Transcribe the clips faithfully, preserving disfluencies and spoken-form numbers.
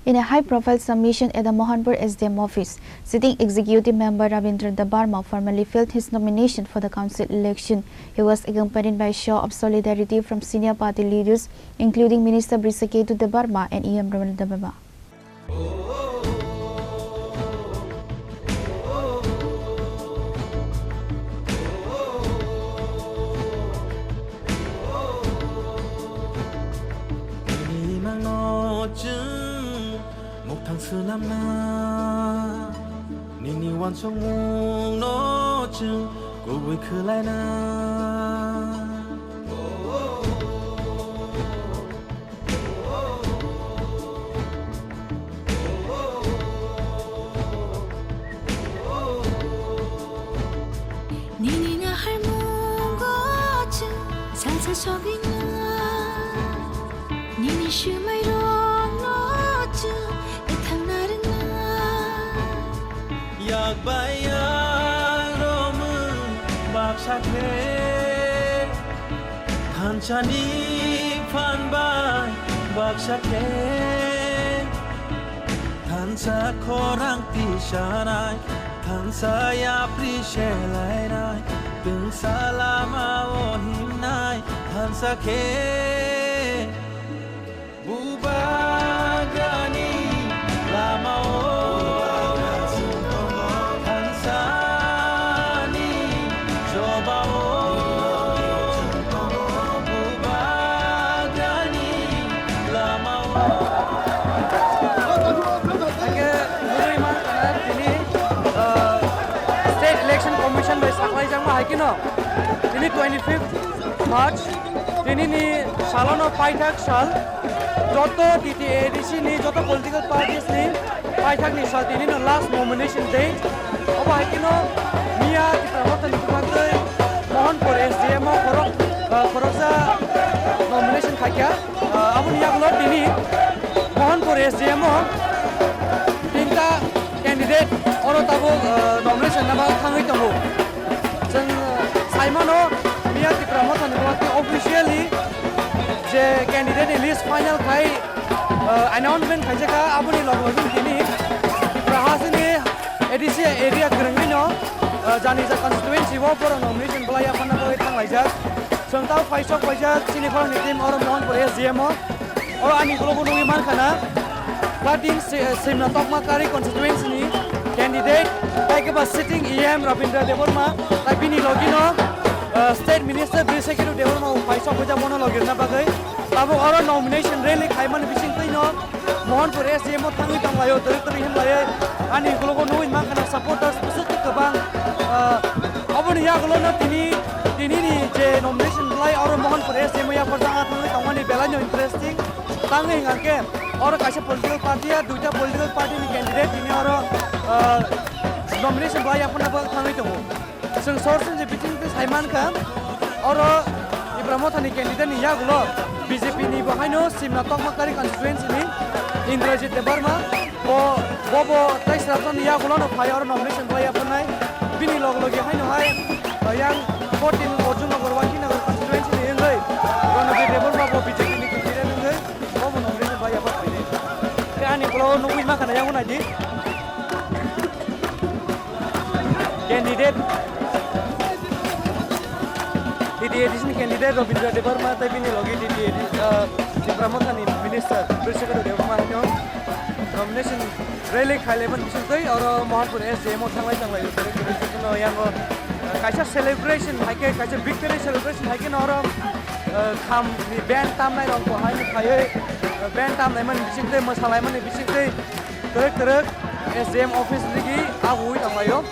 In a high-profile submission at the Mohanpur S D M office, sitting executive member Rabindra Debbarma formally filed his nomination for the council election. He was accompanied by a show of solidarity from senior party leaders, including Minister Brishaketu Debbarma and E M Ronald Debbarma. Nini mangno chwng mukthang swnamna, nini uansukmungno chwng kubui khwlaina. Nini naharmungo chwng salsa sogwina, nini swmairokno chwng kwthang narwkna. Yak bai yak romwi baksa khe, thansani phan bai baksa khe, thansa khorang tisanai, thansa yapri selainai, twngsa lama o himnai, thansa khe. Bubagrani lamao thansani jobao bubagrani lamao. Hake nugui mankha tini, ah, State Election Commission bai saklaijakma hai kheno tini twenty fifth March, tinini salono paithak sal, joto T T A A D C ni joto political parties ni paithak ni sal, tinino last nomination day. Obo hai kheno miya Tipra Motha ni bwkhak tei Mohanpur S D M o khorok, ah, khoroksa nomination khaikha. Ah, aboni yagulo tini Mohanpur S D M o tinta candidate oro tabuk, ah, nomination naba thangwi tongo. Chwng, ah, saimano miya Tipra Motha ni bwkhak officially je candidate ni list final khai, ah, announcement khaijakha, aboni log logi tini Tipra hasini A D C area kwrwngwino, ah, jani ja constituency o borok nomination bwlai yapharna bagwi thanglaijak. Chwng tamo phaisok paijak chini khoroknwi team oro Mohanpur S D M o. Oro ani ukologo nugwi mankha na, Platin Si-, Simna Tokma Kari constituency ni candidate, tai khe ba sitting E M Rabindra Debbarma, tai bini logino, ah, State Minister Brishaketu Debbarma bo phaisok paijak bono logi rwna bagwi. Tabuk oro nomination rally khaimani bisingtwino Mohanpur S D M o thangwi tonglaio, twrwi twrwi himlaiwi ani ukologo nugwi mankha na supporters bwswk kwbang, ah, oboni yagulono tini, tinini je nomination bwlai oro Mohanpur S D M o yapharjakna thangwi tongmani belaino interesting. Tangwi hwnkhe oro kaisa political party ya duita political party ni candidate tini oro, ah, nomination bwlai yapharna bagwi thangwi tongo. Chwng sor swngjak biting twi sai mankha, oro Tipra Mothani candidate ni yagulo B J P ni bo haino Simna Tokmakari constituency ni Indrajit Debbarma, bo, bo, bo tei srapjani yagulo no phai oro nomination bai yapharnai. Bini log logi haino hai, uh, yang fourteen Arjun Nagar, Wankhi Nagar constituency ni wngwi Ronobir Debbarma bo B J P ni candidate wngwi bo bo nomination bai yaphar phainai. Khe ani ulo nugwi mankha na yang naidi. Candidate, T T A A D C ni candidate Robindra Debbarma tei bini logi T T A A D C, ah, Tipra Mothani minister Brishaketu Debbarma haino nomination rally khailaimani bisingtwi oro Mohanpur S D M o thanglai thanglai o yang, ah, kaisa celebration hai khe, kaisa victory celebration hai khe no oro, ah, kham ni band tamnai rok bo hai phaiwi, ah, band tamnaimani bisingtwi, mwsalaimani bisingtwi, Kwrwk kwrwk S D M office digi abui tonglaio.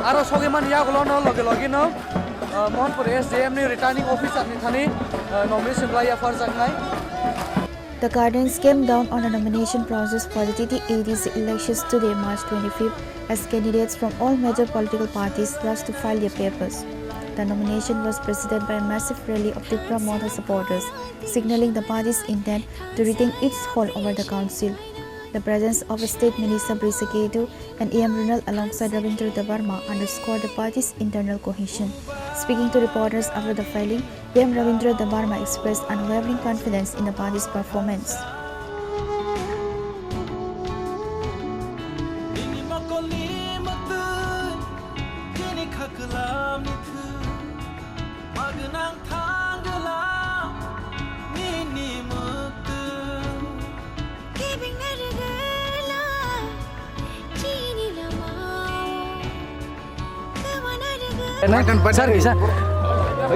Aro sogwi mani yagulo no loge loge no, uh, Mohanpur S D M ni returning officer ni thani, uh, nomination lai yapharjaknai. The gardens came down on the nomination process for the T T A A D C elections today, March twenty-fifth, as candidates from all major political parties rushed to file their papers. The nomination was preceded by a massive rally of Tipra Motha supporters, signaling the party's intent to retain its hold over the council. The presence of State Minister Brishaketu and E M Ronald alongside Rabindra Debbarma underscored the party's internal cohesion. Speaking to reporters after the filing, E M Rabindra Debbarma expressed unwavering confidence in the party's performance. Sir, kisa.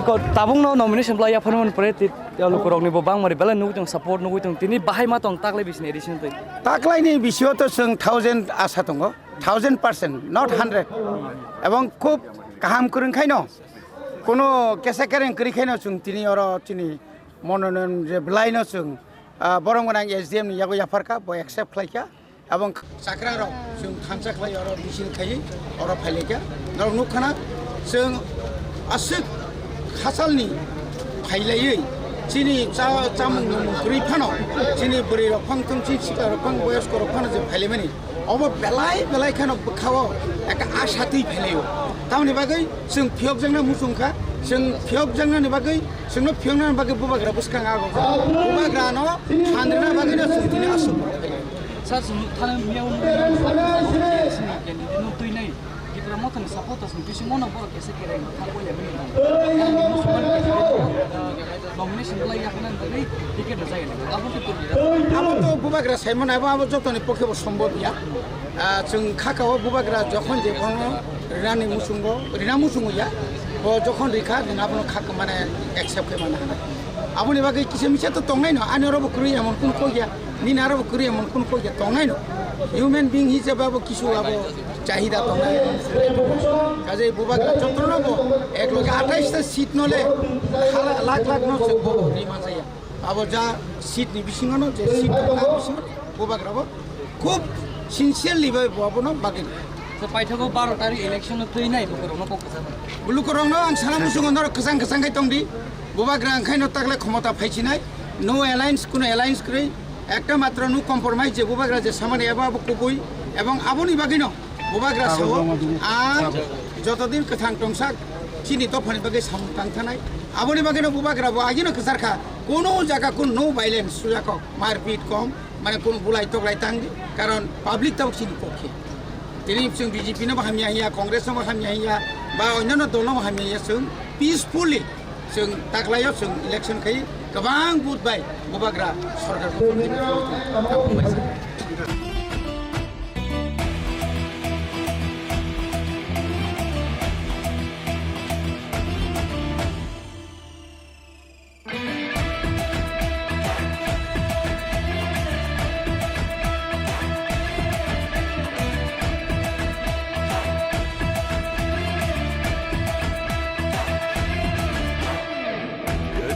Ko tabung no nomination bla ya phano pore ti ya lukurok ni bo bang mari bela nugui tong support nugui tong tini bahai ma tong taklai bisini edition twi. Taklai ni bisio to chwng thousand asa tongo, thousand percent, not hundred. Ebong khub kaham kwrwng khaino, kono kesa kereng kwrwi khaino chwng tini oro chini mononoyon je belaino chwng, ah, borom gwnang S D M ni yago yapharkha, bo accept khlaikha. Abong chakrarok chwng thansa khlai oro misil khaiwi oro phailaikha. Norok nukkhana chwng aswk hachalni phailaiwi chini cha-, chamung nwngmung kwrwi phano chini bwrwirok phang tong chini sikarok phang boyoskorok phano je phailaimani obo belai belai kheno bwkhao ekta asa twi phailaio. Tamoni bagwi chwng phiyokjakna muchungkha, chwng phiyokjaknani bagwi chwngno phiyoknani bagwi bubagra bwskang abo bubagrano sanrina bagwino chwng tini aswk. Sir, chwng thani miyao nuknai, sini candidate no twi nai, Tipra Motha ni supporters ni bisingo no borok kesa kereng thang bo ya mini. Nomination lai ya hanan dai ticket na jaya. Abo to twi. Abo to bubagra saimon abo, abo jotoni pokhe bo sombhob ya. Ah, chwng khaka o bubagra jokhon je bono rinani muchungo, rina muchungo ya. Bo jokhon rikha, din abono khak mane accept khe mane hana. Aboni bagwi kisa misa to tongnai no, ani oro bo kwrwi emon kun kok ya. Nini aro bo kwrwi emon kun kok ya tongnai no. Human being hisabe abo kisu abo chahida tongnai. Kaje bubagra chotro no bo ek loge athais ta seat no le lakh lakh no se bo ri ma jaya. Abo ja seat ni bisingo no je seat ni bisingo bubagra bo khub sincerely bai bo abono bagwi. So paithago baro tarikh election no twi nai bukurok no kok kwchang. Bulukurok no ang sana musungo norok kwchang kwchang khai tongdi. Bubagra ang khaino takle khomota phaisinai. No alliance, kuno alliance kwrwi. Ekta matro no compromise je bubagra je samani abo abo kubui. Ebong aboni bagwino bubagra sao ang jotodin kwthang tongsak chini dophani bagwi samung tang thanai. Aboni bagwino bubagra bo agino kwchar kha. Kuno jaga kun no violence sujako marpit kom. Mane kun bulai toklai tang di. Karon public tabuk chini pokhe. Tini chwng B J P no bo hamya hiya, Congress no bo hamya hiya, ba onno dol no bo hamya hiya, chwng peacefully chwng taklaio, chwng election khai kwbang vote bai bubagra sorkar.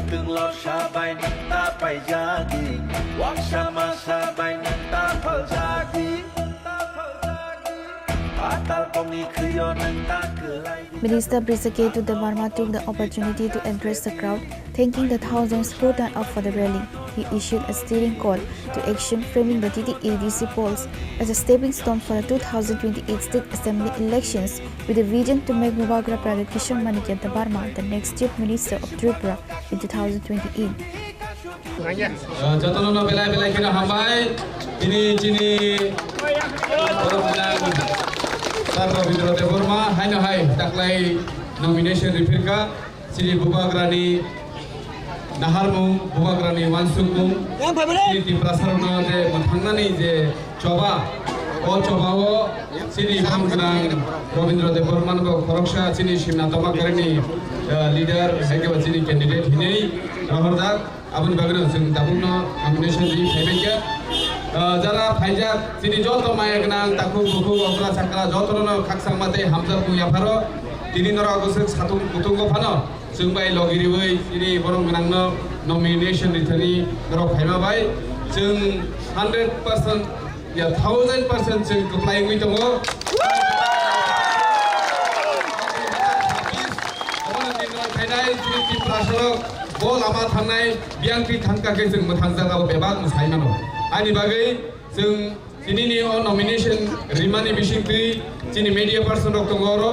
Kwthwng lorsa bai nwng ta paijadi, waksa masa bai nwng ta phaljadi, nwng ta phaljadi, patal pongni khwio nwng ta kwlai. Minister Brijaketu Debbarma took the opportunity to address the crowd, thanking the thousands who turned up for the rally. He issued a stirring call to action, framing the T T A D C polls as a stepping stone for the two thousand twenty-eight state assembly elections, with a vision to make Bubagra Pradyut Kishore Manikya Debbarma the next Chief Minister of Tripura in two thousand twenty-eight. Ah, jotono no belai belai kheno hambai. Tini chini borok gwnang Sir Rabindra Debbarma haino hai taklai nomination riphirkha. Chini Bubagrani naharmung, Bubagrani wansukmung, chini Tiprasarokno je mwthangnani je choba, o chobao chini bham gwnang Rabindra Debbarmano bo khoroksa chini Simna Tomakarini, ah, leader, hai khe ba chini candidate hinwi rohorjak. Aboni bagwino chwng tabukno nomination ri phaibaikha. Ah, jara phaijak, chini joto maya gwnang, takhuk bukhuk, okra chakra, jotono khakchangma tei hamjakmung yapharo. Tini norok bwswk satung kutung bo phano chwng bai logi riwi chini borok gwnangno nomination rithani norok phaima bai chwng hundred percent Ya, thousand percent chwng kwplai wngwi tongo. Obono din rok phainai chini Tiprasarok bo lama thangnai biyang twi thangkha khe chwng mwthangjak abo bebak mwsai mano. Ani bagwi chwng tinini o nomination rimani bisingtwi chini media person rok tongo oro.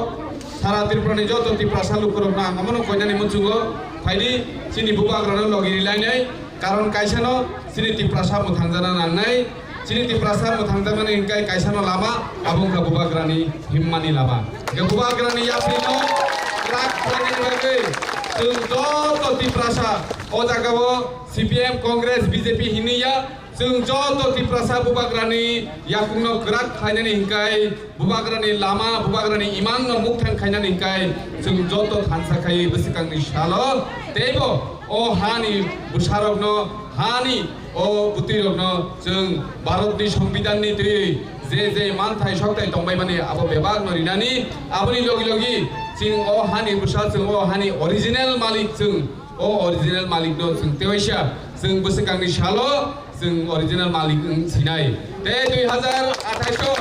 Sara Tripurani joto Tiprasa lukurokno ang omono koinani muchungo phaidi chini bubagrano logi rilainai. Karon kaisano chini Tiprasa mwthangjana nangnai. Chini Tiprasa mwthangjakmani hwnkhe kaisano lama, abo wngkha bubagrani himmani lama. Hwnkhe bubagrani yaprino kwrak khlainani bagwi chwng joto Tiprasa o jagao C P M, Congress, B J P hinwi ya, Chwng joto Tiprasa bubagrani yakungno kwrak khlainani hinkai, bubagrani lama, bubagrani imangno mukthang khainani hinkai, chwng joto thansa khai bwswkangni salo teibo o hani bwsarokno, hani o bwtwirokno chwng Bharatni Songbidanni twi je je manthai sokthai tongbaimani abo bebakno rinani, aboni logi logi chwng o hani bwsa, chwng o hani original malik, chwng o original malikno chwng tewaisa, chwng bwswkangni salo chwng original malik wng sinai. Tei dui hazar athais o,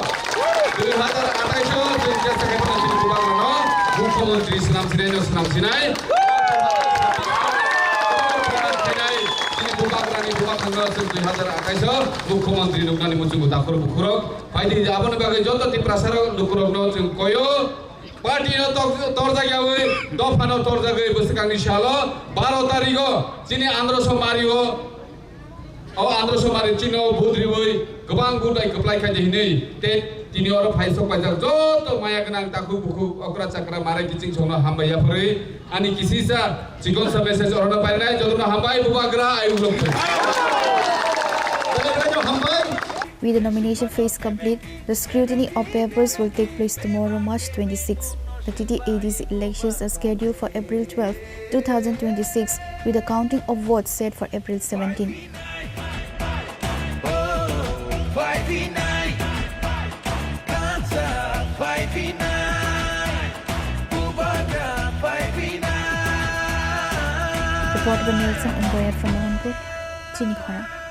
dui hazar athais o chwng jesa khe phano chini bubagrano mukhyamantri swnam sinaino swnam sinai. Chini bubagrani bubagrano chwng dui hazar athais o mukhyamantri nuknani muchungo dakhur bukhurok. Phaidi aboni bagwi joto Tiprasarok lukurokno chwng koyo. Party no tor-, torjak yawi, dopha no torjagwi bwswkangni salo baro tarigo chini Andro Somari o, o Andro Somari chini o vote riwi kwbang vote bai kwplai khaidi hinwi te tini oro phaisok paijak joto maya gwnang takhuk bukhuk okra chakra marai kiching songno hambai yapharwi ani kisisa chikon sa message orono painai jotono hambai bubagra ayuk lok. Hambai. With the nomination phase complete, the scrutiny of papers will take place tomorrow, March twenty-six. The T T A D C elections are scheduled for April twelve, two thousand twenty-six, with the counting of votes set for April seventeen. Reporter Nelson Umboyar from Mohanpur, Chinikhara.